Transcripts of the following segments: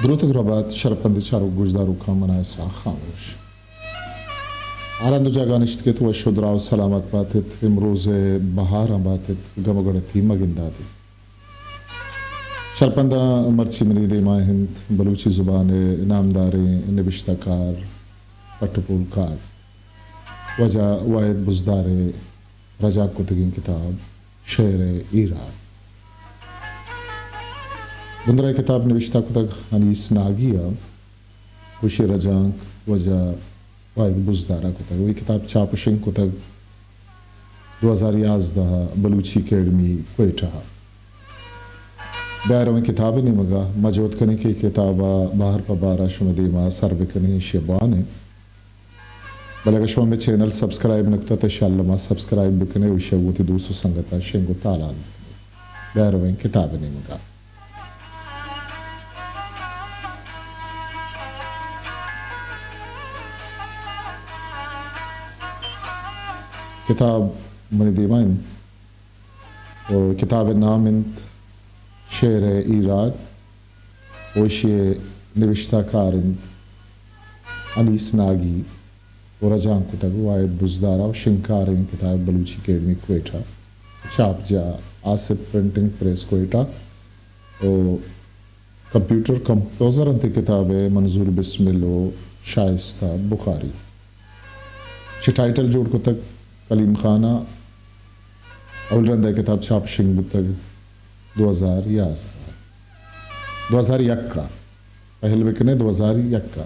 دروت ءُ درہبات شرپندیں چاروک گوشداروکاں، من آں اسحاق خاموش۔ ہر ہند ءُ جاگہ نشتگ ات، وش ءُ دراہ ءُ سلامت بات ات، امروز ءِ بہاراں بات ات، گم ءُ گڑتی مہ گندات ات۔ شرپنداں، مرچی منی دیما انت بلوچی زبان ءِ نامداریں نبشتہ کار، پٹ ءُ پول کار، واجہ واحد بزدار ءِ رجانک کتگیں کتاب شعر ءِ ایراد۔ بندر ءَ کتاب نبشتہ کتگ انیس ناگی ءَ، ءُ ایشی ءِ رجانک واجہ واحد بزدار ءَ کتگ ءُ اے کتاب چاپ ءُ شنگ کتگ دو ہزار یازدہ ءَ بلوچی اکیڈمی کوئٹہ ءَ۔ بیا رویں کتاب ءِ نیمگ ءَ، ما جہد کنیں کہ اے کتاب ءَ بہر پہ بہر ءَ شمئے دیما سر بکنیں، ایشی ءَ بوانیں۔ بلے اگاں شما مئے چینل سبسکرائب نہ کتگ تہ شال ما سبسکرائب بکنئے ءُ ایشی ءَ وتی دوست ءُ سنگتاں شنگ ءُ تالان بکنئے۔ بیا رویں کتاب ءِ نیمگ ءَ۔ کتاب منی دیما انت۔ ءُ کتاب ءِ نام انت شعر ءِ ایراد ءُ ایشی ءِ نبشتہ کار انت انیس ناگی ءُ رجانک کتگ واحد بزدار ءَ ءُ شنگکار انت کتاب بلوچی اکیڈمی کوئٹہ، چاپ جاہ آصف پرنٹنگ پریس کوئٹہ ءُ کمپیوٹر کمپوزر انت اے کتاب ءِ منظور بسمل ءُ شائستہ بخاری۔ چہ ٹائٹل جوڑ کتگ کلیم خان ءَ۔ اول رند ءَ کتاب چاپ شنگ بوتگ دو ہزار یازدہ، دو ہزار یک ءَ، پہل بکنئے دو ہزار یک ءَ۔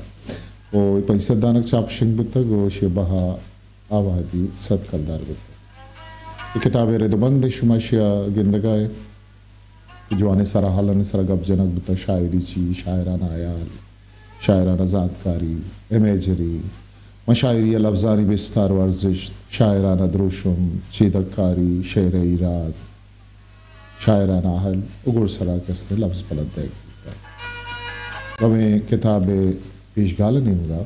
ءُ پنچ سد دانگ چاپ شنگ بوتگ ءُ ایشی ءِ بہا آ وہدی صد کلدار بوتگ۔ اے کتاب ءِ رد ءُ بند شما ایشی ءَ گندگ ءَ ئے۔ کہ جوانیں سرحالانی سرا گپ جنگ بوتگ، شاعری چی، شاعرانہ ہیال، شاعرانہ زانتکاری، امیجری، مشاعری ءِ لبزانی بستار ورزشت، شاعرانہ دروشم، چیدگکاری، شعر ءِ ایراد، شاعرانہ ہیال ءُ گڈسرا کہ استیں لبز بلد دئیگ بوتگ۔ رویں کتاب ءِ پیشگال ءِ نیمگ ءَ۔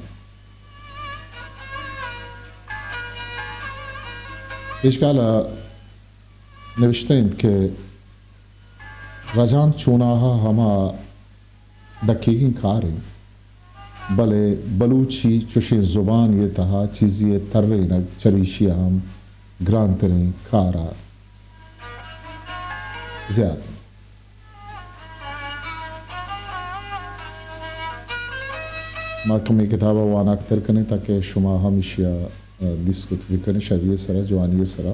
پیشگال ءَ نوشتہ انت کہ رجانک چوناہا ہما ڈکیگیں کار انت، بلے بلوچی چشیں زبانے ءِ تہا چیزے ءِ ترینگ چریشی ءَ ہم گرانتریں کار ءَ زیات انت۔ ما کمے کتاب ءَ واناکتر کنیں تاکہ شما ہم ایشی ءَ، ءَ، دیست کت بکنیں شری ءِ سرا، جوانی ءِ سرا۔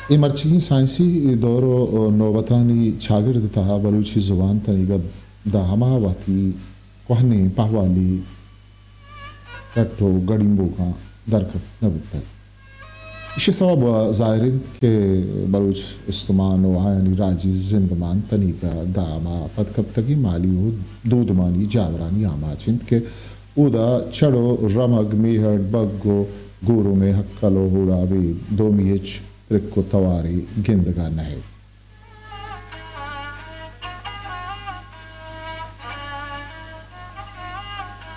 اے مرچیگیں سائنسی دور ءُ نوبتانی چاگرد ءِ تہا بلوچی زبان تنیگا داں ہما وہدی کوہنیں پہوالی رٹ ءُ گڑیمبوکاں درکپت نہ بوتگ۔ ایشی ءِ سوب ءَ ظاہر انت کہ بلوچ استمان ءُ آیانی راجی زندمان تنیگا داں ہما پدکپتگیں مالی ءُ دودمانی جاورانی آماچ انت کہ اودا چڑ ءُ رمگ، میہڑ، بگ ءُ گورم ءِ ہکل ءُ ہوڑا ابید دومی ہچ ترک ءُ توارے گندگ ءَ نہ ات۔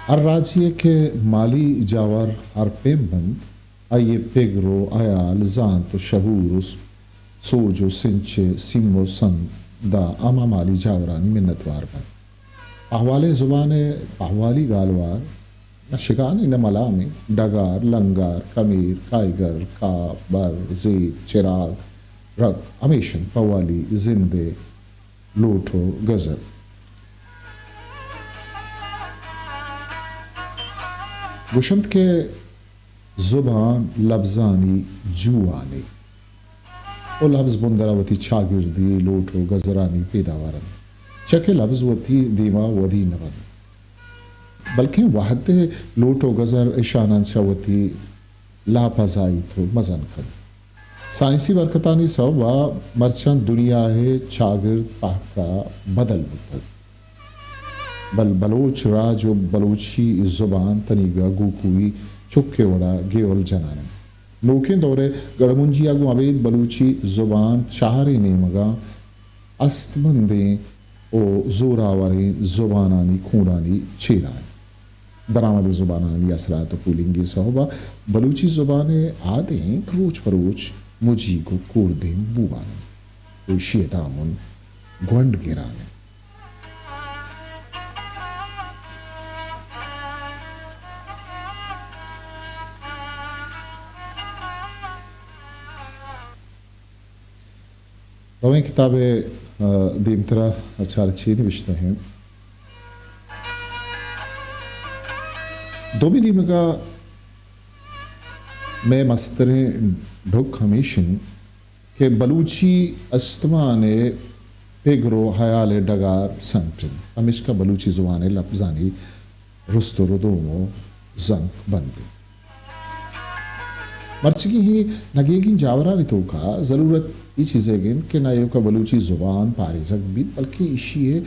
ہر راجے ءَ کہ مالی جاور ہر پیم بنت، آئی ءِ پگر ءُ ہیال، زانت ءُ شہور ءُ سوج ءُ سنچ ءِ سیم ءُ سند داں ہما مالی جاورانی منتوار بنت۔ پہوالیں زبان ءِ پہوالی گالوار نہ شگانے نہ ملامے، ڈگار، لنگار، کمیر، کائیگر، کاہ، بر، زیت، چراگ، رگ ہمیش انت پہوالی زند ءِ لوٹ ءُ گزر۔ گوشنت کہ زبان لبزانی جوہانے ءُ لبز بندر ءَ وتی چاگردی لوٹ ءُ گزرانی پیداوار انت، چیا کہ لبز وتی دیما ودی نہ بنت، بلکیں وہد ءِ لوٹ ءُ گزر اشاناں چہ وتی لاپ ءَ زایت ءُ مزن کنت۔ سائنسی برکتانی سوب ءَ مرچاں دنیا ءِ چاگرد پہک ءَ بدل بوتگ، بل بلوچ راج ءُ بلوچی زبان تنیگا گوکوئی چک ءِ وڑا گیول جنان انت۔ نوکیں دور ءِ گڑمنجی ءَ گوں ابید بلوچی زبان چاریں نیمگاں استمندیں ءُ زوراوریں زبانانی کونڈانی چیرا انت۔ درآمدیں زبانانی اثرات و پولنگی سوبا بلوچی زبان ء آدینک روچ پہ روچ مجیگ و کوردیم بوان انت و ایشی ء دامن گونڈ گران انت۔ رویں کتاب ء، آ، دیمترا چار چی نوشتہ ہیں۔ دومی نیمگا مئے مستریں ڈھک ہمیش انت کہ بلوچی استمان ء پگر و ہیال ء ڈگار سنٹ انت، پمیشکا بلوچی زبان ء لبزانی رست و ردوم و زنک بند انت۔ مرچیگی اے نگیگیں جاورانی توکا ضرورت اے چیزیگ انت کہ نہ ایوکا بلوچی زبان پاریزگ بیت، بلکیں ایشی ء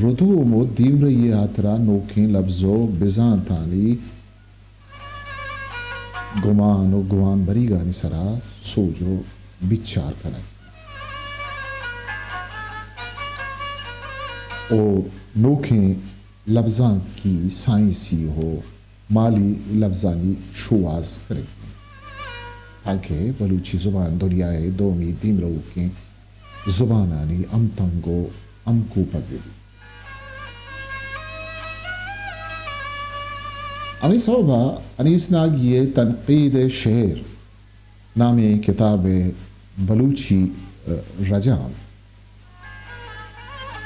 ردوم و دیمرئی ء ہاترا نوکیں لبز و بزانتانی گمان و گمان بریگانی سرا سوج و بچار کنگ و نوکیں لبزانکی، سائنسی و مالی لبزانی شوہاز کنگ بیت، تانکہ بلوچی زبان دنیا ء دومی دیمروکیں زبانانی ہمتنگ و ہمکوپگ بہ بیت۔ ہمے سوبا انیس ناگی ء تنقید شعر نامیں کتاب ء بلوچی، ء، رجانک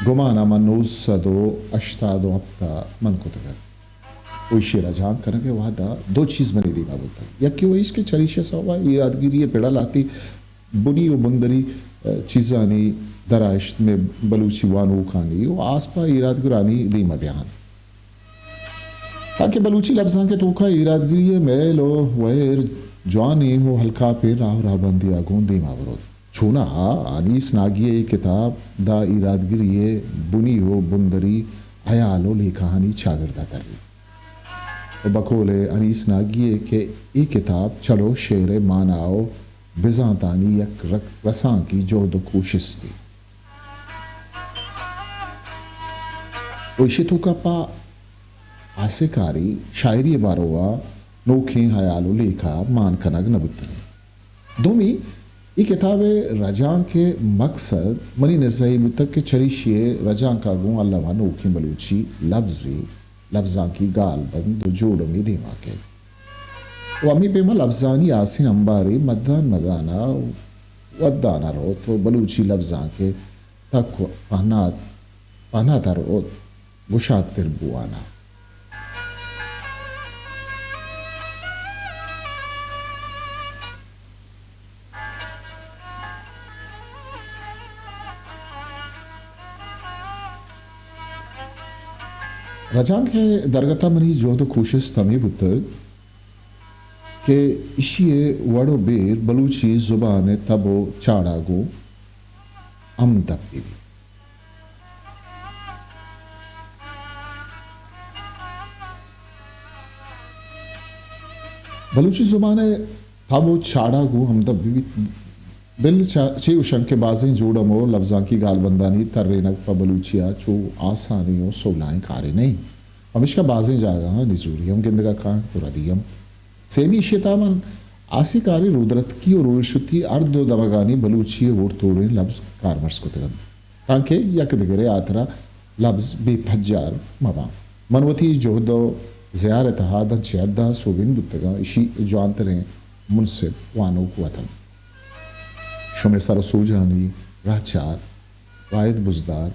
گمان ء من نوزدہ سد و ہشتاد و ہپت ء من کتگ ات۔ و ایشی ء رجانک کنگ ء وہد ء دو چیز منی دیما بوتگ۔ یکے و ایش کہ چریشی ء سوب ء ایرادگیری ء پڑ ء لہتے بنی و بندری، ء، چیزانی درائشت مئے بلوچی وانوکانی و آسپا ایرادگرانی دیما بیان۔ تانکہ بلوچی لبزانک ء توکا ایرادگری ء میل و وئیر جوانیں و ہلکاپیں راہ و راہبندی ء گوں دیما بروت۔ چوناہا انیس ناگی ء اے کتاب داں ایرادگری ء بنی و بندری ہیال و لیکہانی چاگرد ء تریت۔ و بقول انیس ناگی ء کہ اے کتاب چڑ و شعر ء مانا و بزانتانی یک رک-، رسانکی جہد و کوشستے۔ و ایشی توکا پہ آسے کاری شاعری باروا نوکیں ہیال و لیکہ مان کنگ نہ بوتگ۔ دومی، اے کتاب ء رجانک ء مقصد منی نزا اے بوتگ کہ چریشی ء رجانک ء گوں الما نوکیں بلوچی لبزے، لبزانکی گالبند و جوڑمے دیما کئیت و ہمے پیما لبزانی آسیں امبارے مدان مدان ء ودان ء روت و بلوچی لبزانک ء تک و پہنات، پہنات ء روت گشادتر بوان ء۔ رجانک ء درگت ء منی جہد و کوشست ہمے بوتگ کہ ایشی ء وڑ و بیر بلوچی زبان ء تب و چاڑ ء گوں ہمدپ بہ بیت۔ بلوچی زبان ء تب و چاڑ ء گوں ہمدپ بہ بیت۔ بل چا-، چے گوشنت کہ بازیں جوڑم و لبزانکی گالبندانی ترینگ پہ بلوچی ء چو آسانیں و سولائیں کارے نہ انت۔ پمیشکا بازیں جاگہاں نزوری ہم گندگ ء کاینت و ردی ہم۔ سیمی ایشی ء تہا من آسے کاری رودرتکی و رویشتی ہر دو دمگانی بلوچی ء ہور توڑیں لبز کارمرز کتگ انت، تانکہ یک دگرے ہاترا لبز بے پجار مہ باں۔ من وتی جہد و زیار ء تہا داں چہ حد ء سوبین بوتگاں، ایشی ء جوانتریں منصف وانوک وت انت۔ شمئے سر و سوجانی راہچار Wahid Buzdar,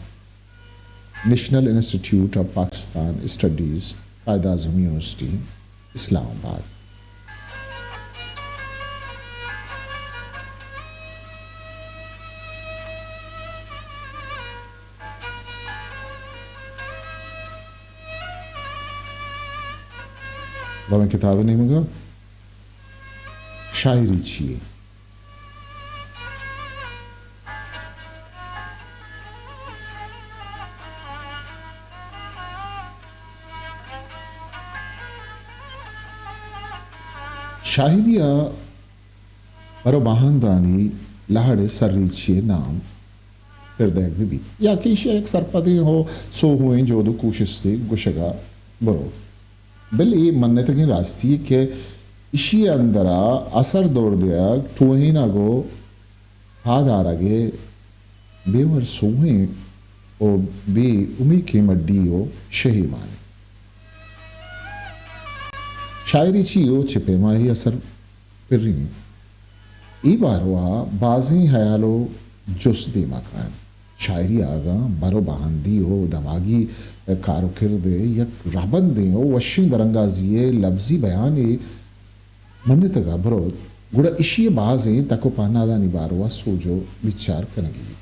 national institute of Pakistan studies, Quaid Azam یونیورسٹی، اسلام آباد۔ رویں کتاب ء نیمگا شاعری چی یے؟ شاعری ء برو باہندانی لہڑ ء سرریچی ء نام پر دئیگ بہ بیت، یا کہ ایشی ء یک سرپدیں ہو سوہوئیں جہد و کوشستے گوشگ ء برو۔ بل اے منتگیں راستی کہ ایشی ءِ اندر ءَ اثر دور دیگ، ٹوہینگ ءُ پاد آرگ ءِ بے وس سوہیں ءُ بے امیکیں مڈی ءُ شہی مان اِنت۔ شاعری چی ءُ چہ پیما اے اثر پرینیت؟ اے باروا بازیں ہیال ءُ جست دیما کاینت۔ شاعری ءَ اگاں بر ءُ باہندی ءُ دماگی کار ءُ کرد ءِ یک رہبندیں ءُ وشیں درانگازی ءِ لبزی بیانے منتگ ءَ بروت، گڑا ایشی ءِ بازیں تک ءُ پہنادانی باروا سوج ءُ بچار کنگی بیت۔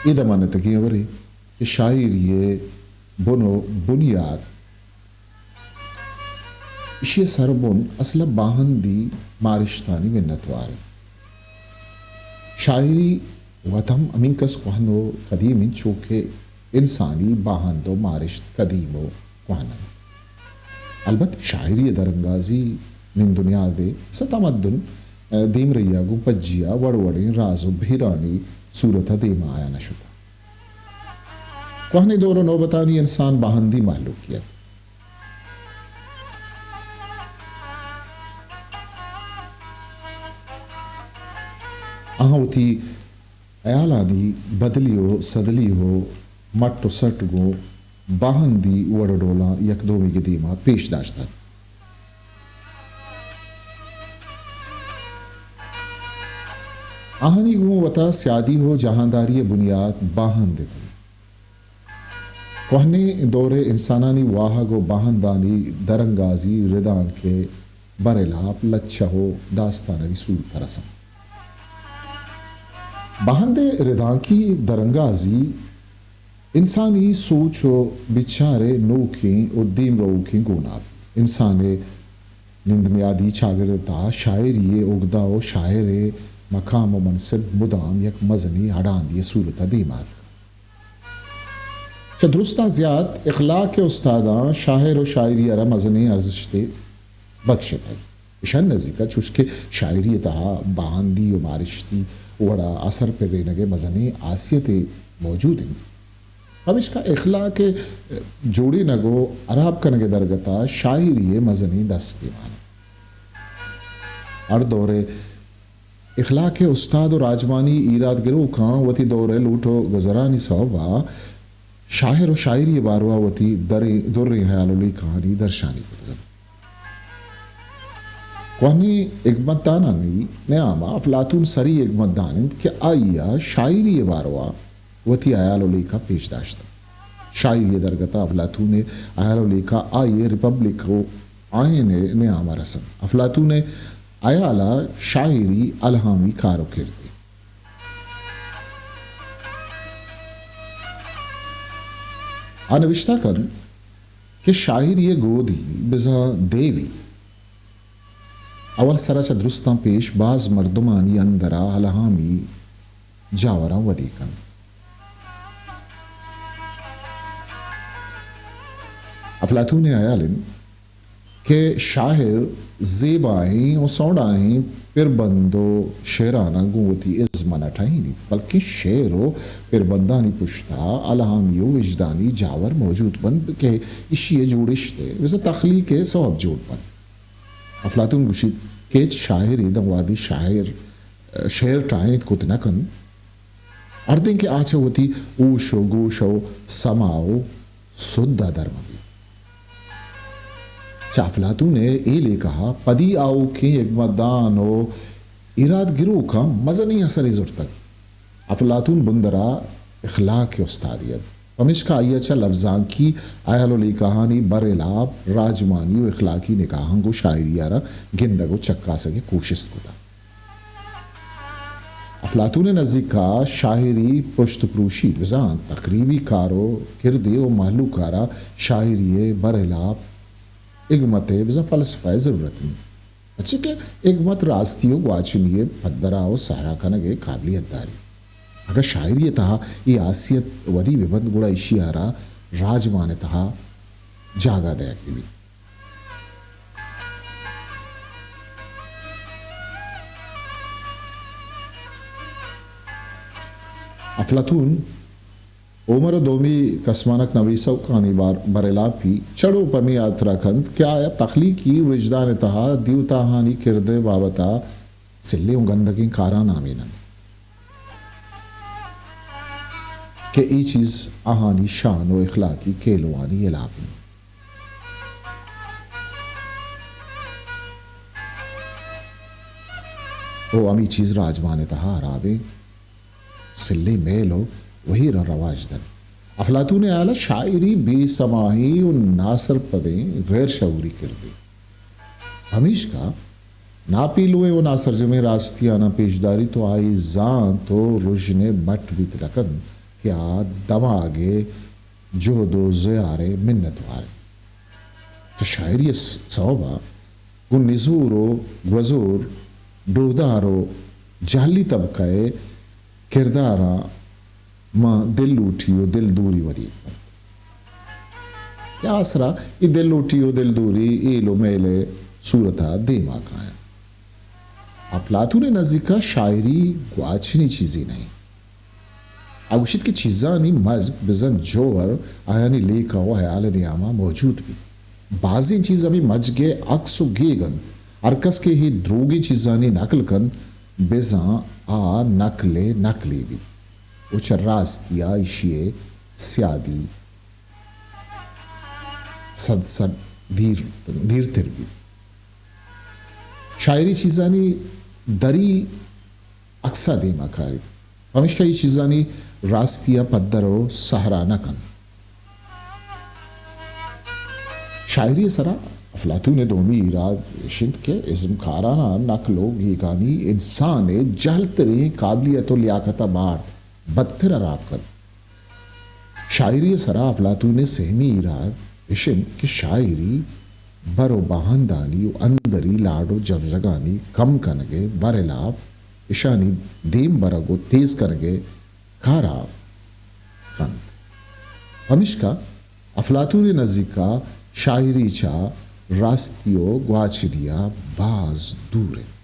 اے داں منتگیں ہبرے کہ شاعری ءِ بن ءُ بنیات، ایشی ءِ سر ءُ بن اصل ءَ باہندی مارشتانی منتوار اِنت۔ شاعری وت ہم ہمینکس کوہن ءُ قدیم اِنت، چو کہ انسانی باہند ءُ مارشت قدیم ءُ کوہن اَنت۔ البت شاعری ءِ درانگازی نند ءُ نیاد ءِ سر ءَ تمدن ءِ دیمرئی ءَ گوں پجی ءَ وڑ وڑیں راز ءُ بہرانی صورت ءَ دیما آیان ءَ شتگ۔ کوہنیں دور ءُ نوبتانی انسان باہندی مہلوکے ات۔ آہاں وتی ہیالانی بدلی ءُ سدلی ءُ مٹ ءُ سٹ گوں باہندی وڑ ءُ ڈولاں یک دومیگ ءِ دیما پیش داشت ات۔ آہانی گوں وتا سیادی ءُ جہانداری ءِ بنیات باہند ات۔ کوہنیں دور ءِ انسانانی واہگ ءُ باہندانی درانگازی ردانک ءِ برھلاپ لچہ ءُ داستانانی صورت ءَ رساں۔ باہند ءِ ردانکی درانگازی انسانی سوچ ءُ بچار ءِ نوکیں ءُ دیمروکیں گوناپ۔ انسان ءِ نند نیادی چاگرد ءِ تہا شاعری ءِ اگدہ ءُ شاعر ءِ مقام ءُ منصب مدام یک مزنیں ہڈاندے ءِ صورت ءَ دیما اتکگ۔ چہ درستاں زیات اخلاق ءِ استاداں شاعر ءُ شاعری ءَ را مزنیں ارزشتے بکشتگ۔ اشانی نزیک ءَ چوش کہ شاعری ءِ تہا باہندی ءُ مارشتی وڑ ءَ اثر پرینگ ءِ مزنیں ہاسیتے موجود اِنت، پمیشکا اخلاق ءِ جوڑینگ ءُ ہراب کنگ ءِ درگت ءَ شاعری ءِ مزنیں دستے مان اِنت۔ ہر دور ءِ اخلاق ءِ استاد ءُ راجمانی ایراد گروکاں وتی دور ءِ لوٹ ءُ گزرانی سوب ءَ شاعر ءُ شاعری ءِ باروا وتی دریں، دریں ہیال ءُ لیکہانی درشانی کتگ اَنت۔ کوہنیں حکمتدانانی نیام ءَ افلاطون سری حکمتدان اِنت کہ آئی ءَ شاعری ءِ باروا وتی ہیال ءُ لیکہ پیش داشت۔ شاعری ءِ درگت ءَ افلاطون ءِ ہیال ءُ لیکہ آئی ءِ ریپبلک ءُ آئین ءِ نیام ءَ رس اَنت۔ افلاطون ءِ ہیال ءَ شاعری الہامی کار ءُ کردے۔ آ نبشتہ کنت کہ شاعری ءِ گودی بزاں دیوی اول سر ءَ چہ درستاں پیش باز مردمانی اندر ءَ الہامی جاوراں ودی کنت۔ افلاطون ءِ ہیال اِنت کہ شاعر زیبائیں ءُ سونڈائیں پربند ءُ شعراناں گوں وتی ازم ءَ نہ ٹہینیت، بلکیں شعر ءُ پربندانی پشت ءَ الہامی ءُ وجدانی جاور موجود بنت کہ ایشی ءِ جوڑشت ءِ بزاں تخلیق ءِ سوب جوڑ بنت۔ افلاطون گوشیت کہ ہچ شاعرے داں وہدی شاعر، شعر ٹاہینت کت نہ کنت، ہردیں کہ آ چہ وتی ہوش ءُ گوش ءُ سما ءُ سد ءَ در مہ بیت۔ چہ افلاطون ءِ اے لیکہ ءَ پدی آؤکیں حکمتدان ءُ ایراد گروکاں مزنیں اثرے زرتگ۔ افلاطون بندر ءَ اخلاق ءِ استادے ات، پمیشکا آئی ءَ چہ لبزانکی ہیال ءُ لیکہانی برھلاپ راجمانی ءُ اخلاقی نگاہاں گوں شاعری ءَ را گندگ ءُ چکاسگ ءِ کوشست کتگ۔ افلاطون ءِ نزیک ءَ شاعری پرشت ءُ پروشی بزاں تقریبی کار ءُ کردے ءُ مہلوک ءَ را شاعری ءِ برھلاپ حکمت ءِ بزاں فلسفہ ءِ ضرورت اِنت۔ پرچے کہ حکمت راستی ءُ گواچنی ءِ پدر ءَ ءُ سہرا کنگ ءِ قابلیت داریت۔ اگاں شاعری ءِ تہا اے ہاسیت ودی بہ بنت، گڑا ایشی ءَ را راجمان ءِ تہا جاگہ دئیگ بہ بیت۔ افلاطون عمر ء دومی کسمانک نویسوکانی بار-، برھلاپی چڑ و پمی ہاترا کنت کہ آیا تخلیقی وجدان ء تہا دیوتاہانی کرد ء بابت ء سلیں و گندگیں کاراں نامین انت کہ اے چیز آہانی شان و اخلاقی کیلوانی ہلاپ انت۔ و ہمے چیز راجمان ء تہا ہرابیں سلیں میل و وہیراں رواج دنت۔ افلاطون ء ہیال ء شاعری بے سماہیں و ناسرپدیں غیر شعوری کردے۔ پمیشکا ناپیلویں و ناسرجمیں راستیاناں پیش داریت و آئی زانت و رژن ء مٹ بیت نہ کنت کہ آ دماگ ء جہد و زیار ء منت وار انت۔ چہ شاعری ء سوب ء گوں نزور و گوزور، ڈوہدار و جہلی طبقہ ء کرداراں ماں دل لوٹی و دل دوری ودی کنت۔ کہ آسرا اے دل لوٹی و دل دوری ایل و میل ء صورت ء دیما کاینت۔ افلاطون ء نزیکا شاعری گواچنی چیزے نہ انت۔ آ گوشیت کہ چیزانی مجگ بزاں جوہر آیانی لیکہ و ہیال ء نیاما موجود بیت۔ بازیں چیز ہمے مجگ ء عکس و گیگ انت۔ ہر کس کہ اے دروگیں چیزانی نقل کنت، بزاں آ نقل ء نقلے بیت و چہ راستی ء ایشی ء سیادی سد سد دیر، دیرتر بیت۔ شاعری چیزانی دری عکس ء دیما کاریت، پمیشکا اے چیزانی راستی ء پدر و سہرا نہ کنت۔ شاعری ء سرا افلاطون ء دومی ایراد اش انت کہ ازمکارانہ نقل و گیگانی انسان ء جہل تریں قابلیت و لیاقت ء بارت بدتر ہراب کنت۔ شاعری ء سرا افلاطون ء سیمی ایراد اش انت کہ شاعری بر و باہندانی و اندری لاڈ و جنزگانی کم کنگ ء برھلاپ اشانی دیم برگ و تیز کنگ ء کارا کنت۔ پمیشکا افلاطون ء نزیکا شاعری چہ راستی و گواچنی ء باز دور انت۔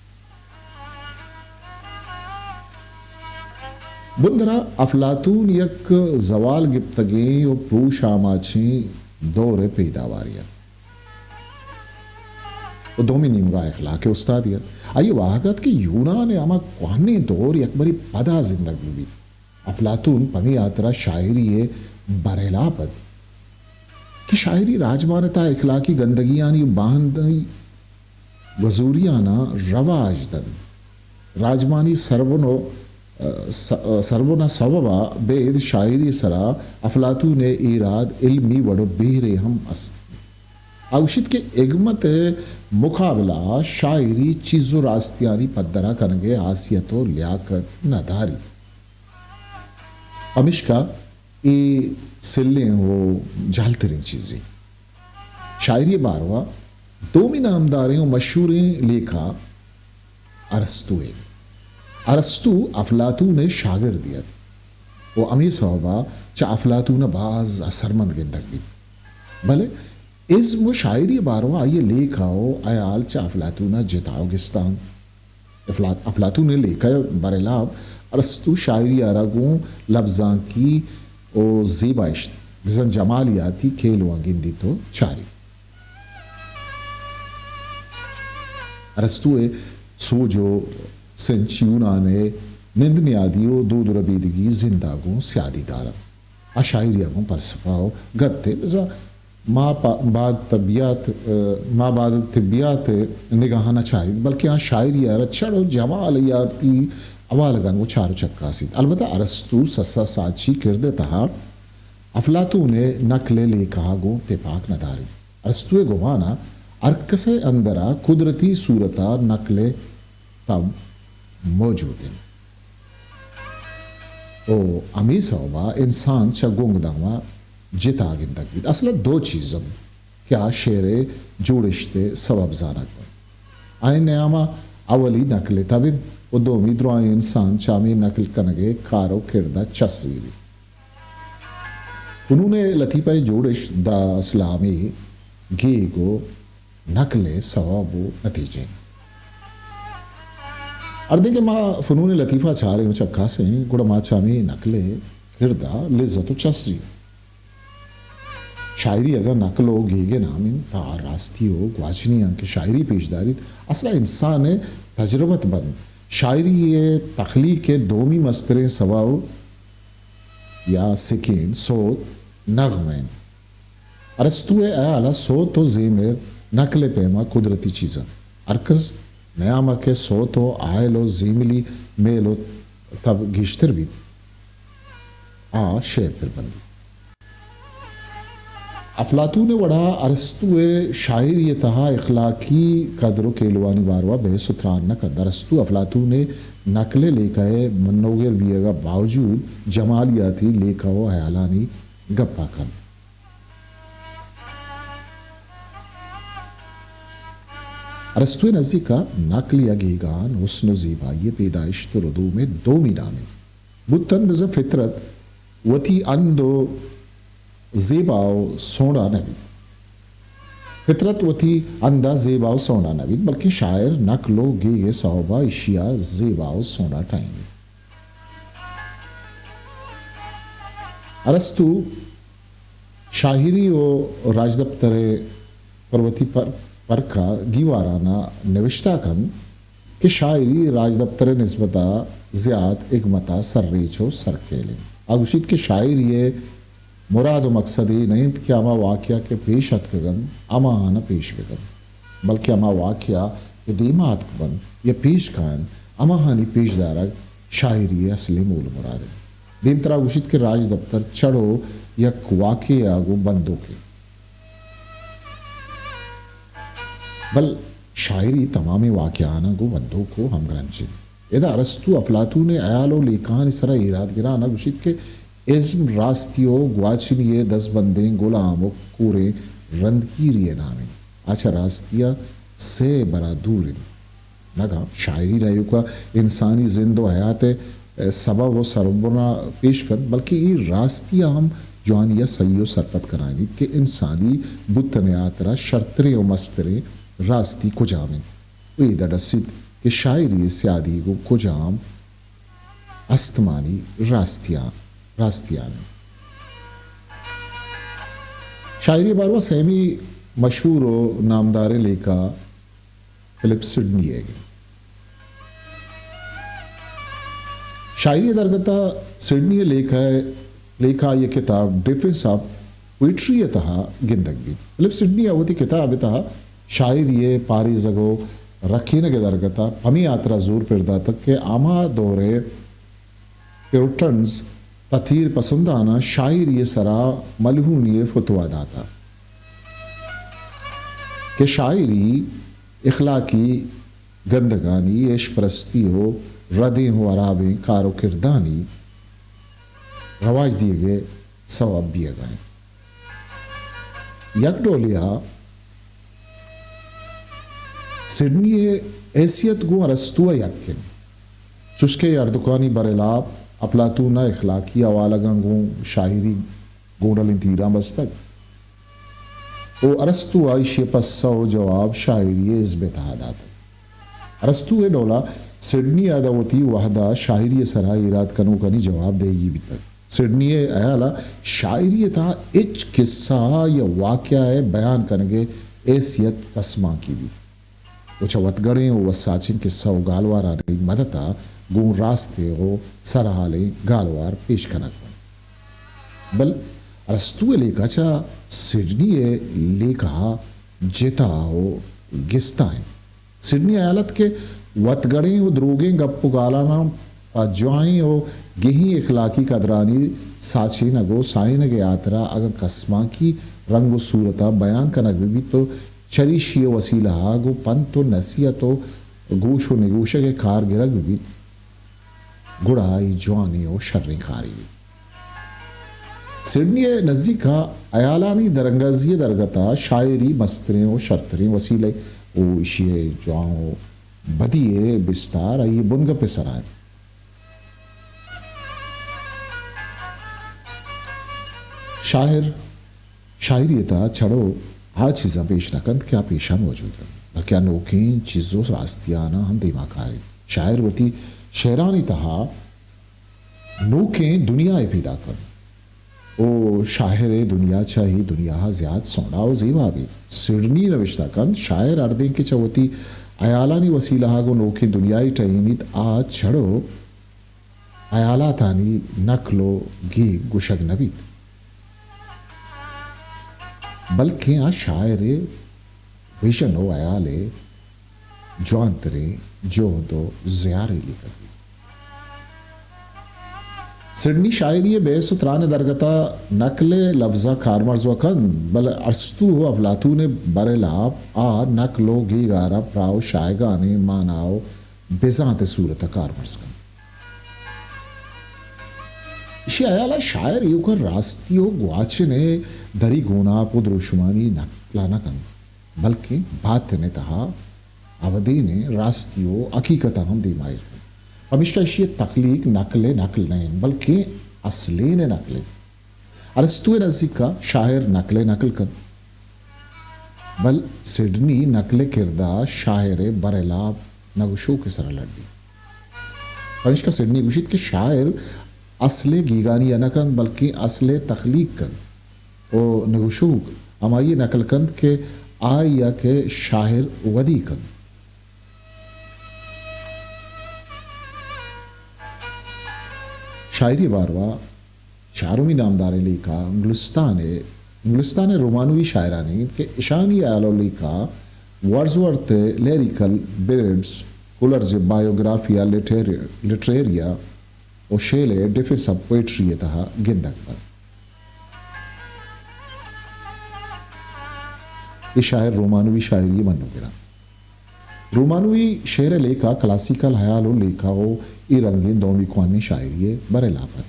بندرا افلاطون یک زوال گپتگیں و پروش آماچیں دور ء پیداوارے ات و دومی نیمگا اخلاق ء استادے ات۔ آئی ء واہگ ات کہ یونان ء ہما کوہنیں دور یکبرے پدا زندگ بہ بیت۔ افلاطون پمے ہاترا شاعری ء برھلاپ ات کہ شاعری راجمان ء تہا اخلاقی گندگیانی و باہندی گزوریاناں رواج دنت۔ راجمانی سربن و، س-، سربن ء سوب ء بید شاعری سرا افلاطون ء ایراد علمی وڑ و بیرے ہم است۔ آ گوشیت کہ حکمت ء مقابلہ ء شاعری چیز و راستیانی پدرا کنگ ء حیثیت و لیاقت نہ داریت۔ پمیشکا اے سلیں و جہلتریں چیزے۔ شاعری ء باروا دومی نامداریں و مشہوریں لیکہ ارسطو ء۔ ارسطو افلاطون ء شاگردے ات و ہمے سوبا چہ افلاطون ء باز اثرمند گندگ بیت۔ بلے ازم و شاعری ء باروا آئی ء لیکہ و ہیال چہ افلاطون ء جتا و گستا انت۔ افلا-، افلاطون ء لیکہ ء برھلاپ ارسطو شاعری ء را گوں لبزانکی و زیبائشت بزاں جمالیاتی کیلواں گندیت و چاریت۔ ارسطو ء سوج و سنچ یونان ء نند نیادی و دود و ربیدگی زند ء گوں سیادی دار انت۔ آ شاعری ء گوں فلسفہ و گت ء بزاں ما پا-، بعد طبیعت، ء، ما بعد طبیعت ء نگاہاں نہ چاریت، بلکیں آ شاعری ء را چڑ و جمال ء یارتی حوالگاں گوں چار و چکاسیت۔ البتہ ارسطو سسا ساچی کرد ء تہا افلاطون ء نقل ء لیکہ ء گوں تپاک نہ داریت۔ ارسطو ء گمان ء ہر کس ء اندر ء قدرتی صورت ء نقل ء تب موجود انت۔ و ہمے سوب ء انسان چہ گنگدام ء جتا گندگ بیت۔ اصل ء دو چیز انت کہ آ شعر ء جوڑشت ء سوب زانگ بنت۔ آئی نیام ء اولی نقل ء تب انت و دومی درائیں انسان چہ ہمے نقل کنگ ء کار و کرد ء چس زیریت۔ فنون لطیفہ ء جوڑشت داں اصل ء ہمے گیگ و نقل ء سوب و نتیجہ انت۔ ہردیں کہ ما فنون لطیفہ چاریں و چکاسیں، گڑا ما چہ ہمے نقل ء کرد ءَ لذت ءُ چست زیت۔ شاعری اگاں نقل ءُ گیگ ءِ نام اِنت، تہ آ راستی ءُ گواچنی آں کہ شاعری پیش داریت، اصل ءَ انسان ءِ تجربت بنت۔ شاعری ءِ تخلیق ءِ دومی مستریں سبب یا سکین سوت، نغمہ اِنت۔ ارسطو ءِ ہیال ءَ سوت ءُ زیمر نقل ءِ پیما قدرتی چیز اَنت۔ ہرکس نیامک ءِ سوت ءُ ہائل ءُ زیملی میل ءُ تب گیشتر بیت، آ شعر پر بندیت۔ افلاطون ءِ وڑا ارسطو ءِ شاعری ءِ تہا اخلاقی قدر ءُ کیلوانی باروا بحث ءُ تران نہ کنت۔ ارسطو افلاطون ءِ نقل ءِ لیکہ ءِ منوگر بیگ ءَ باوجود جمالیاتی لیکہ ءُ ہیالانی گپ ءَ کنت۔ ارسطو ءِ نزیک ءَ نقل یا گیگان حسن ءُ زیبائی ءِ پیدائشت ءُ ردوم ءِ دومی نام اِنت۔ بوتن بزاں فطرت وتی ہند ءُ زیبا ءُ سونڈا نہ بیت۔ فطرت وتی ہند ءَ زیبا ءُ سونڈا نہ بیت، بلکیں شاعر نقل ءُ گیگ ءِ سوب ءَ ایشی ءَ زیبا ءُ سونڈا ٹاہینیت۔ ارسطو شاعری ءُ راجدپتر ءِ پر وتی پر-، پرک ءَ گیواران ءَ نوشتہ کنت کہ شاعری راجدپتر ءِ نسبت ءَ زیات حکمت ءَ سرریچ ءُ سرکیل اِنت۔ آ گوشیت کہ شاعری ءِ مراد ءُ مقصد اے نہ اِنت کہ ہما واقعہ کہ پیش اتکگ اَنت، ہماہان ءَ پیش بہ کنت، بلکیں ہما واقعہ کہ دیما اتک بنت یا پیش کاینت، ہماہانی پیش دارگ شاعری ءِ اصلیں مول ءُ مراد اِنت۔ دیمترا گوشیت کہ راجدپتر چڑو یک واقعہ ءَ گوں بندوک اِنت، بل شاعری تمامیں واقعہاناں گوں بندوک ءُ ہمگرنچ اِنت۔ ادا ارسطو افلاطون ءِ ہیال ءُ لیکہانی سرا ایراد گران ءَ گوشیت کہ ازم راستی ءُ گواچنی ءِ دزبندیں گلام ءُ کوریں رندگیری ءِ نام اِنت۔ آ چہ راستی ءَ سئے برا دور اِنت۔ نگاں شاعری نہ ایوکا انسانی زند ءُ حیات ءِ سبب ءُ سربراں پیش کنت، بلکیں اے راستی ءَ ہم جوانی ءَ سہی ءُ سرپد کنائینیت کہ انسانی بوتن ءِ ہاترا شرتریں ءُ مستریں راستی کجام اِنت ءُ اے دڈسیت کہ شاعری ءِ سیادی گوں کجام استمانی راستیاں، راستیان اِنت۔ شاعری ءِ باروا سیمی مشہور ءُ نامداریں لیکہ فلپ سڈنی ئیگ اِنت۔ شاعری ءِ درگت ءَ سڈنی ءِ لیکہ، لیکہ آئی ءِ کتاب ڈیفنس آف پوئٹری ءِ تہا گندگ بیت۔ فلپ سڈنی ءَ وتی کتاب ءِ تہا شاعری ءِ پاریزگ ءُ رکینگ ءِ درگت ءَ پمے ہاترا زور پر داتگ کہ ہما دور ءِ پیورٹنز پتیر پسنداناں شاعری ءِ سرا ملہونی ءِ فتوا داتہ کہ شاعری اخلاقی گندگانی، عیش پرستی ءُ ردیں ءُ ہرابیں کار ءُ کردانی رواج دیگ ءِ سوب بیگ ءَ اِنت۔ یک ڈولے ءَ سڈنی ءِ حیثیت گوں ارسطو ءَ یک اِنت، چوشکہ اے ہردوکانی برھلاپ اپلاتون ءَ اخلاقی حوالگاں گوں شاعری گونڈلیں تیراں بستگ ءُ ارسطو ءَ ایشی ءِ پسہ ءُ جواب شاعری ءِ ازم ءِ تہا داتگ۔ ارسطو ءِ ڈول ءَ سڈنی ءَ داں وتی وھد ءَ شاعری ءِ سرا ایراد کنوکانی جواب دئیگی بیتگ۔ سڈنی ءِ ہیال ءَ شاعری ءِ تہا ہچ کسہ ءَ یا واقعہ ءِ بیان کنگ ءِ حیثیت کسمانکی بیت ءُ چہ وتگڑیں ءُ وساچیں کسہ ءُ گالوارانی مدت ءَ گوں راستیں ءُ سرھالیں گالوار پیش کنگ بنت۔ بل ارسطو ءِ لیکہ چہ سڈنی ءِ لیکہ ءَ جتا ءُ گستا اِنت۔ سڈنی ءِ ہیال اَت کہ وتگڑیں ءُ دروگیں گپ ءُ گالاناں پہ جوائیں ءُ گہیں اخلاقی قدرانی ساچینگ ءُ ساہینگ ءِ ہاترا اگاں کسمانکی رنگ ءُ صورت ءَ بیان کنگ بہ بیت ءُ چریشی ءِ وسیلہ ءَ گوں پنت ءُ نصیحت ءُ گوش ءُ نگوشگ ءِ کار گرگ بہ بیت، گڑا اے جوانیں ءُ شریں کارے بیت۔ سڈنی ءِ نزیک ءَ ہیالانی درانگازی ءِ درگت ءَ شاعری مستریں ءُ شرتریں وسیلہ ءُ ایشی ءِ جوان ءُ بدی ءِ بستار آئی ءِ بنگپ ءِ سرا اِنت۔ شاعر شاعری ءِ تہا چڑو آ چیزاں پیش نہ کنت کہ آ پیشا موجود اَنت، بلکیں آ نوکیں چیز ءُ راستیاناں ہم دیما کاریت۔ شاعر وتی شعرانی تہا نوکیں دنیا ء پیدا کنت و شاعر ء دنیا چہ اے دنیا ء زیات سوڈا و زیبا بیت۔ سڈنی نوشتہ کنت، شاعر ہردیں کہ چہ وتی ہیالانی وسیلہ ء گوں نوکیں دنیاے ٹہینیت، آ چڑو ہیالاتانی نقل و گیگ گوشگ نہ بیت، بلکیں آ شاعر ء ویژن و ہیال ء جوانتریں جہد و زیارے لیکگ بیت۔ سڈنی شاعری ء بحث و تران ء درگت ء نقل ء لبز ء کارمرز و کنت، بلے ارسطو و افلاطون ء برھلاپ آ نقل و گیگ ء را پراہ و شاہگانیں مانا و بزانت ء صورت ء کارمرز کنت۔ ایشی ء ہیال ء شاعر ایوک ء راستی و گواچن ء دری گوناپ و دروشمانی نقل ء نہ کنت، بلکیں باطن ء تہا ابدینیں راستی و حقیقت ء ہم دیما ایر کنت۔ پمیشکا ایشی ء تخلیق نقل ء نقل نہ انت، بلکیں اصلین ء نقل انت۔ ارسطو ء نزیک ء شاعر نقل ء نقل کنت، بل سڈنی نقل ء کرد ء شاعر ء برھلاپ نگوشوک ء سرا لڈیت۔ پمیشکا سڈنی گوشیت کہ شاعر اصل ء گیگانی ء نہ کنت، بلکیں اصل ء تخلیق کنت و نگوشوک ہمائی ء نقل کنت کہ آئی ء کہ شاعر ودی کنت۔ شاعری باروا چارمی نامداریں لیکہ انگلستان ء، انگلستان ء رومانوی شاعرانی انت کہ اشانی ہیال و لیکہ ورڈزورتھ ء لیریکل بیلڈز، کولرج ء بائیوگرافیا لٹر-، لٹریریا و شیل ء ڈیفنس آف پوئٹری ء تہا گندگ بنت۔ اے شاعر رومانوی شاعری ء منوگر انت۔ رومانوی شعر ء لیکہ کلاسیکل ہیال و لیکہ و اے رنگیں دومی کوہنیں شاعری ء برھلاپ انت۔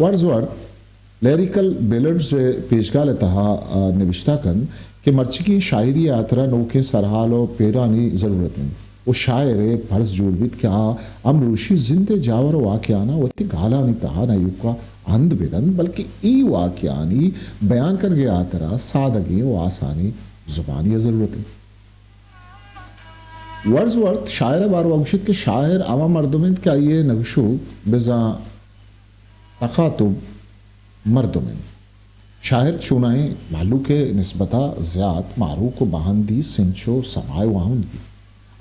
ورڈزورتھ لیریکل بیلڈز ء پیشگال ء تہا، آ، نبشتہ کنت کہ مرچیگیں شاعری ء ہاترا نوکیں سرحال و پیرانی ضرورت انت و شاعر ء فرض جوڑ بیت کہ آ امروشی زند ء جاور و واقعاناں وتی گالانی تہا نہ ایوکا ہند بدنت، بلکہ اے واقعانی بیان کنگ ء ہاترا سادگیں و آسانیں زبانی ء ضرورت انت۔ ورڈزورتھ شاعر ء باروا گوشیت کہ شاعر ہما مردم انت کہ آئی ء نگوشوک بزاں تخاطب مردم انت۔ شاعر چونائیں مہلوک ء نسبت ء زیات ماروک و باہندی سنچ و سماع و واہند بیت۔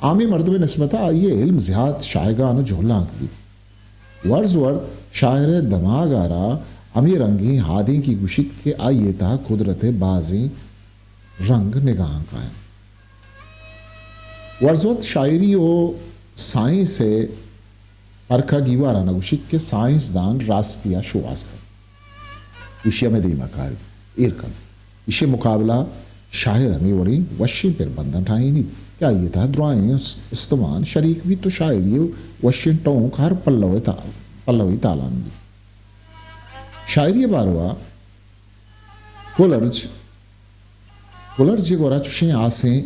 عامیں مردم ء نسبت ء آئی ء علم زیات شاہگان و جہلانک بیت۔ ورڈزورتھ شاعر ء دماگ ء را ہمے رنگیں ہادینکی گوشیت کہ آئی ء تہا قدرت ء بازیں رنگ نگاہاں کاینت۔ ورڈزورتھ شاعری و سائنس ء پرک ء گیوارا نہ گوشیت کہ سائنسدان راستی ء شوہاز کنت، ایشی ء مئے دیم ء کاریت، ایر کنت۔ ایشی ء مقابلہ شاعر ہمے وڑیں وشیں پربنداں ٹاہینیت کہ آئی ء تہا درائیں است-، استمان شریک بیت و شاعری ء وشیں ٹونک ہر پلو ء تا-، پلوی تالان بیت۔ شاعری ء باروا کولرج، کولرج ء گورا چشیں ہاسیں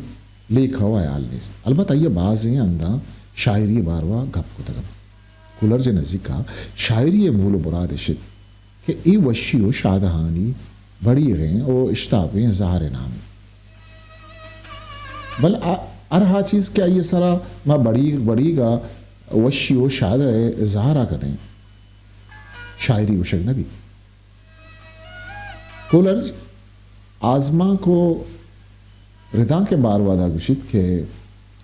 لیکہ و ہیال نیست۔ البت آئی ء بازیں ہنداں شاعری ء باروا گپ کتگ انت۔ کولرج ء نزیکا شاعری ء مول و مراد اش انت کہ اے وشی و شادہانی بڑیغیں و اشتاپیں اظہار ء نام انت۔ بل آ-، ہر آ چیز کہ آئی ء سرا ما بڑیگ، بڑیگ ء وشی و شادہ ء اظہار ء کنیں، شاعری گوشگ نہ بیت۔ کولرج آزمانک و ردانک ء باروا دا گوشیت کہ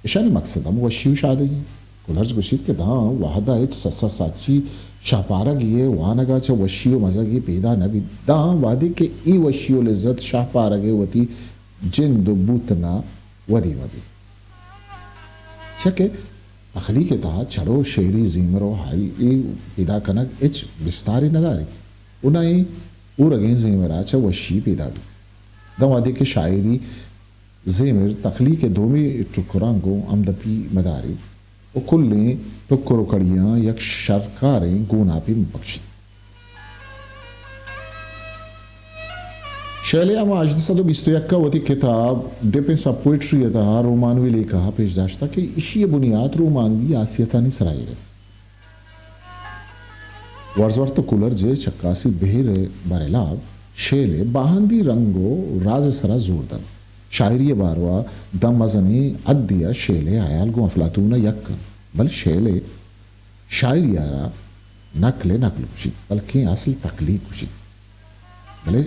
اشانی مقصد ہم وشی و شادہی انت۔ کولرج گوشیت کہ داں وہدا ہچ سسا ساچی شہپارگی ء وانگا چہ وشی و مزگی پیدا نہ بیت، داں وہدے کہ اے وشی و لذت شہپارگ ء وتی جند و بوتنا ودی مہ بیت۔ چیا کہ تخلیق ء تہا چڑو شعری زیمر و حالی پیدا کنگ ہچ بستارے نہ داریت و نہ اے ہورگیں زیمرا چہ وشی پیدا بیت۔ داں وہدے کہ شاعری زیمر تخلیق ء دومی ٹکراں گوں ہمدپی مداریت و کلیں ٹکر و کڑیاں یک شرکاریں گوناپے مہ بکشیت۔ شیلے ہما ہژدہ سد و بیست و یک ء وتی کتاب ڈیفنس آف پوئٹری ء تہا رومانوی لیکہ ء پیش داشتہ کہ ایشی ء بنیات رومانوی ہاسیتانی سرا ایر انت۔ ورڈزورتھ و کولرج ء چکاسی بہر ء برھلاپ شیل ء باہندی رنگ و راز ء سرا زور دنت۔ شاعری ء باروا داں مزنیں حدے ء شیل ء ہیال گوں افلاطون ء یک انت۔ بلے شعر ءِ شاعری ءَ را نقل ءِ نقل گوشیت، بلکیں اصل تخلیق گوشیت۔ بلے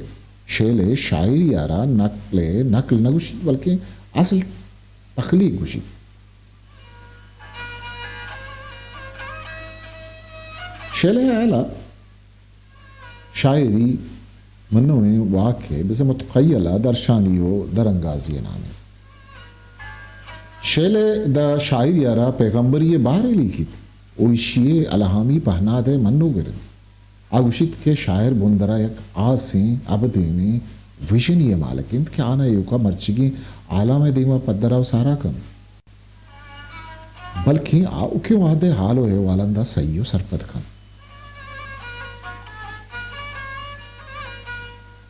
شعر ءِ شاعری ءَ را نقل ءِ نقل نہ گوشیت، بلکیں اصل تخلیق گوشیت۔ شعر ءِ ہیال ءَ شاعری منویں واک ءِ بزاں متخیل ءَ درشانی ءُ درانگازی ءِ نام اِنت۔ شعر ءِ داں شاعری ءَ را پیغمبری ءِ بارے لیکیت ءُ ایشی ءِ الہامی پہناد ءِ منوگر اِنت۔ آ گوشیت کہ شاعر بندر ءَ یک آسیں ابدینیں وژنے ءِ مالک اِنت کہ آناں ایوک ءَ مرچیگیں آلام ءِ دیم ءَ پدر ءُ سارا کنت، بلکیں آؤکیں وہد ءِ حال ءُ احوالاں داں سہی ءُ سرپد کنت۔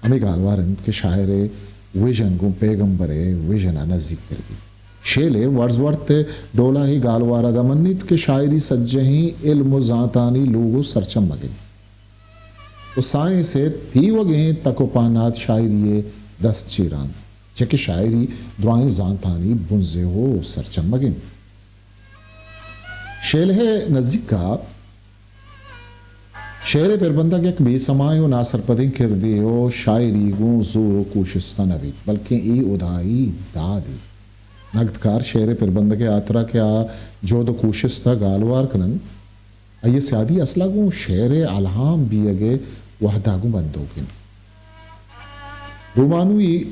ہمے گالوار اِنت کہ شاعر ءِ وژن گوں پیغمبر ءِ وژن ءَ نزیک تر بیت۔ شیل ءِ ورڈزورتھ ءِ ڈول ءَ اے گالوار ءَ داں منیت کہ شاعری سجہیں علم ءُ زانتانی لوگ ءُ سرچمگ اِنت ءُ سائنس ءِ تیوگیں تک ءُ پہنات شاعری ءِ دست چیر اَنت، چہ کہ شاعری درائیں زانتانی بنزہ ءُ سرچمگ اِنت۔ شیل ءِ نزیک ءَ شعر ءِ پربندگ یک بے سمائیں ءُ ناسرپدیں کردے ءُ شاعری گوں زور ءُ کوشست ءَ نہ بیت، بلکیں اے ہدائی دادے۔ نگدکار شعر ءِ پربندگ ءِ ہاترا کہ آ جہد ءُ کوشست ءَ گالوار کن اَنت، آئی ءِ سیادی اصل ءَ گوں شعر ءِ الہام بیگ ءِ وہد ءَ گوں بندوک اِنت۔ رومانوی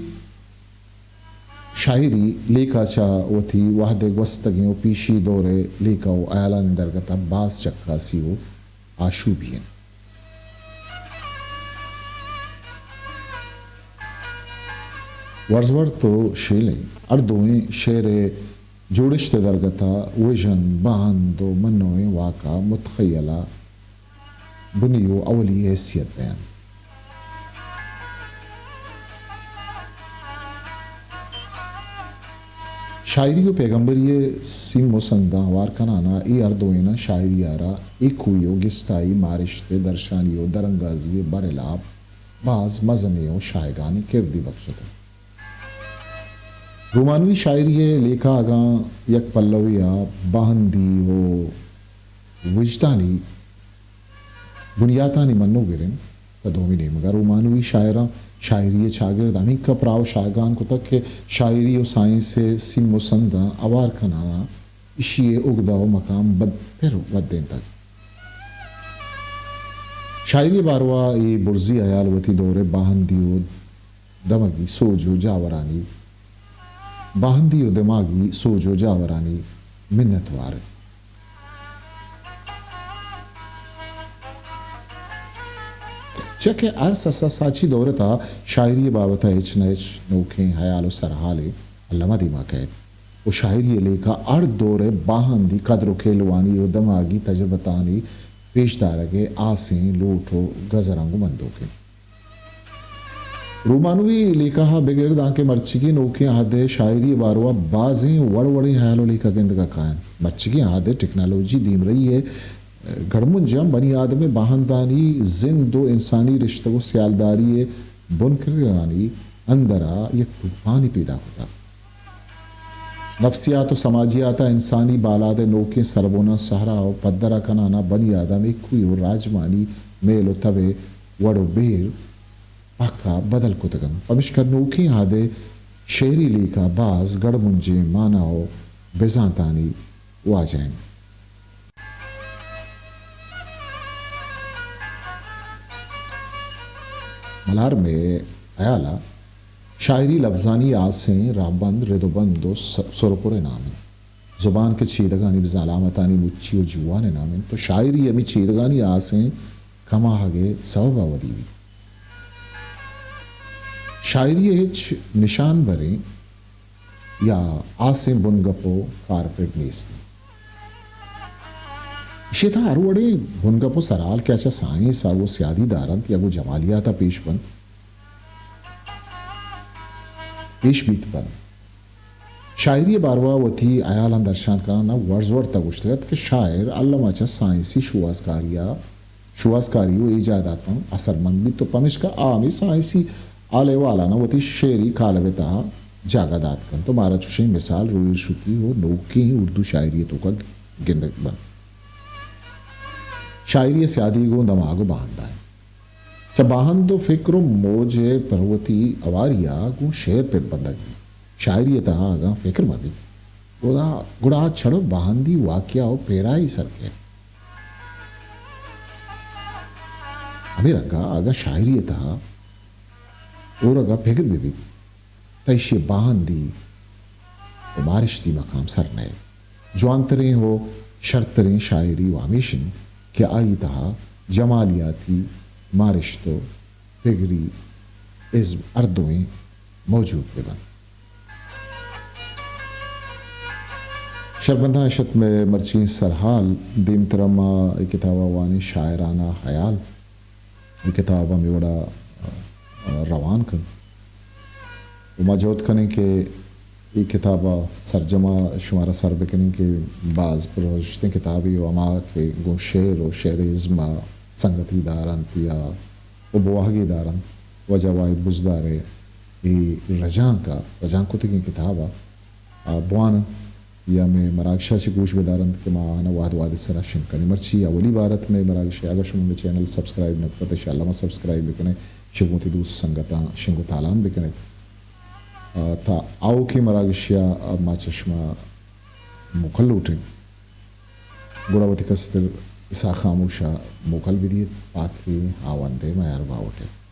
شاعری لیکہ چہ وتی وہد ءِ گوستگیں ءُ پیشی دور ءِ لیکہ ءُ ہیالانی درگت ءَ باز چکاسی ءُ آشوبی اِنت۔ ورڈزورتھ ءُ شیل ءِ ہر دوئیں شعر ءِ جوڑشت ءِ درگت ءَ وژن، بہند ءُ منویں واک ءَ متخیل ءَ بنی ءُ اولی حیثیت دئینت۔ شاعری ءُ پیغمبری ءِ سیم ءُ سنداں ہوار کنان ءَ اے ہر دوئیناں شاعری ءَ را ایکوئی ءُ گستائی مارشت ءِ درشانی ءُ درانگازی ءِ برھلاپ باز مزنیں ءُ شاہگانیں کردے بکشتگ۔ رومانوی شاعری ءِ لیکہ اگاں یک پلوے ءَ بہندی ءُ وجدانی بنیاتانی منوگر اِنت، تہ دومی نیمگ ءَ رومانوی شاعراں شاعری ءِ چاگرد ہمینکہ پراہ ءُ شاہگان کتگ کہ شاعری ءُ سائنس ءِ سیم ءُ سنداں ہوار کنان ءَ ایشی ءِ اگدہ ءُ مقام بدتر ودینتگ۔ شاعری ءِ باروا اے برزی ہیال وتی دور ءِ باہندی ءُ دمگی سوج ءُ جاورانی، باہندی ءُ دماگی سوج ءُ جاورانی منت وار اِنت۔ چیا کہ ہر سسا ساچی دور ءِ تہا شاعری ءِ بابت ءَ ہچ نہ ہچ نوکیں ہیال ءُ سرحالے الم ءَ دیما کئیت ءُ شاعری ءِ لیکہ ہر دور ءِ باہندی قدر ءُ کیلوانی ءُ دماگی تجربتانی پیش دارگ ءِ آسیں لوٹ ءُ گزراں گوں بندوک اِنت۔ رومانوی لیکہ ءَ بگر دانکہ مرچیگیں نوکیں عہد ءِ شاعری ءِ باروا بازیں وڑ وڑیں ہیال ءُ لیکہ گندگ ءَ کاینت۔ مرچیگیں عہد ءِ ٹیکنالوجی دیمرئی ءِ گڑمنجاں بنی آدم ءِ باہندانی زند ءُ انسانی رشتگ ءُ سیالداری ءِ بنکرگانی اندر ءَ یک توپانے پیدا کتگ۔ نفسیات ءُ سماجیات ءَ انسانی بالاد ءِ نوکیں سربوناں سہرا ءُ پدر ءَ کنان ءَ بنی آدم ایکوئی ءُ راجمانی میل ءُ تب ءِ وڑ ءُ بیر پہک ءَ بدل کتگ اَنت۔ پمشکا نوکیں عہد ءِ شعری لیکہ باز گڑمنجیں مانا ءُ بزانتانی واجہ اِنت۔ ملارم ءِ ہیال ءَ شاعری لبزانی آسیں رہبند، رد ءُ بند ءُ س-، سر ءُ پر ءِ نام اِنت۔ زبان کہ چیدگانی بزاں علامتانی مچی ءُ جوان ءِ نام اِنت، تو شاعری ہمے چیدگانی آسیں کماہگ ءِ سوب ءَ ودی بیت۔ شاعری ءِ ہچ نشان بریں یا آسیں بنگپ ءُ کارپد نیست اِنت۔ ایشی ءِ تہا ہر وڑیں بنگپ ءُ سرحال کہ آ چہ سائنس ءَ گوں سیادی دار اَنت یا گوں جمالیات ءَ پیش بنت، پیش بیت بنت۔ شاعری ءِ باروا وتی ہیالاں درشان کنان ءَ ورڈزورتھ ءَ گوشتگ اَت کہ شاعر الم ءَ چہ سائنسی شوہازکاری ءَ شوہازکاری ءُ ایجاداتاں اثرمند بیت ءُ پمیشکا آ ہمے سائنسی حال احوالاناں وتی شعری کالب ءِ تہا جاگہ دات کنت ءُ مارا چوشیں مثال روہیرشتی ءُ نوکیں اردو شاعری ءِ توکا گندگ بنت۔ شاعری ءِ سیادی گوں دماگ ءُ باھند ءَ اِنت۔ چہ باھند ءُ فکر ءُ موج ءِ پروتی ھواری ءَ گوں شعر پر بندگ بیت۔ شاعری ءِ تہا اگاں فکر مہ بیت، گڑا، گڑا آ چڑ ءُ باھندی واقعہ ءُ پیرائی سر کیت۔ ھمے رنگ ءَ اگاں شاعری ءِ تہا ھورگ ءَ پگر بہ بیت، تہ ایشی ءِ باھندی ءُ مارشتی مقام سر نئیت۔ جوانتریں ءُ شرتریں شاعری وَ ھمیش اِنت کہ آئی ءِ تہا جمالیاتی مارشت ءُ پگری ازم ھر دوئیں موجود بہ بنت۔ شربنداں، اش اَت مئے مرچی ئیں سرھال۔ دیمتر ءَ ما اے کتاب ءَ وانیں، شاعرانہ ھیال۔ اے کتاب ھمے وڑا، آ، روان کنت۔ ءُ ما جھد کنیں کہ اے کتاب ءِ سرجم ءَ شمارا سر بکنیں کہ باز پرارزشتیں کتابے ءُ ھما کہ گوں شعر ءُ شعر ءِ ازم ءَ سنگتی دار اَنت یا ءُ بواھگے دار اَنت، واجہ واحد بزدار ءِ اے رجانک ءَ، رجانک کتگیں کتاب ءَ، آ، بوان اَنت یا مئے مراگش ءَ چہ گوش بدار اَنت کہ ما آھاں وھد وھد ءِ سرا شنگ کنیں۔ مرچی اولی بار اَت مئے مراگش ءَ، اگاں شما مئے چینل سبسکرائب نہ کتگ، تہ شالا ما سبسکرائب بکن ات، شنگ وتی دوست سنگتاں شنگ ءُ تالان بکن ات۔ آ، تہ آؤکیں مراگشے ءَ ما چہ شما موکل لوٹیں۔ گڑا وتی کستر اسحاق خاموش ءَ موکل بدیت، پاکیں ھاوند ءِ میار باھوٹ ات۔